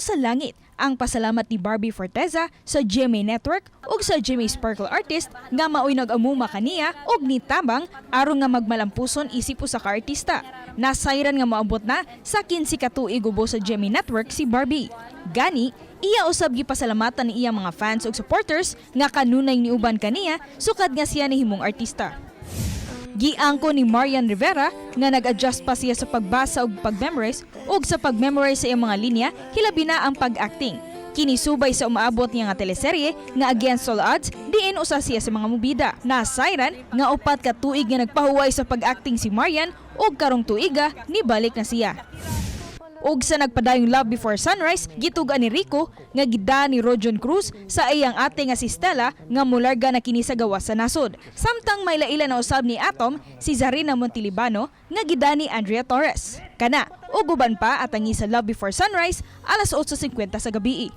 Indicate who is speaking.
Speaker 1: sa langit ang pasalamat ni Barbie Forteza sa GMA Network ug sa GMA Sparkle Artist nga maoy nag-amuma kaniya ug nitabang aron nga magmalampuson isip usa ka artista. Nasayran nga moabot na sa 15 ka tuig ubo sa GMA Network si Barbie. Gani, iya usab gipasalamatan ni iyang mga fans ug supporters nga kanunay niuban kaniya sukad nga siya nahimong artista. Giangko ni Marian Rivera nga nag-adjust pa siya sa pagbasa ug pag-memorize ug sa pag-memorize sa iyang mga linya, hilabi na ang pag-acting. Kini subay sa umaabot niya nga teleserye nga Against All Odds, diin usa siya sa mga mubida. Nasayran nga 4 ka tuig nga nagpahuway sa pag-acting si Marian ug karong tuiga nibalik na siya. Ug sa nagpadayong Love Before Sunrise, gitug-an ni Rico nga gida ni Rodjun Cruz sa iyang ate nga si Stella nga mularga na kini sa gawas sa nasod. Samtang may laila na usab ni Atom si Zarina Montelibano nga gida ni Andrea Torres. Kana ug uban pa atangi sa Love Before Sunrise, alas 8:50 sa gabi.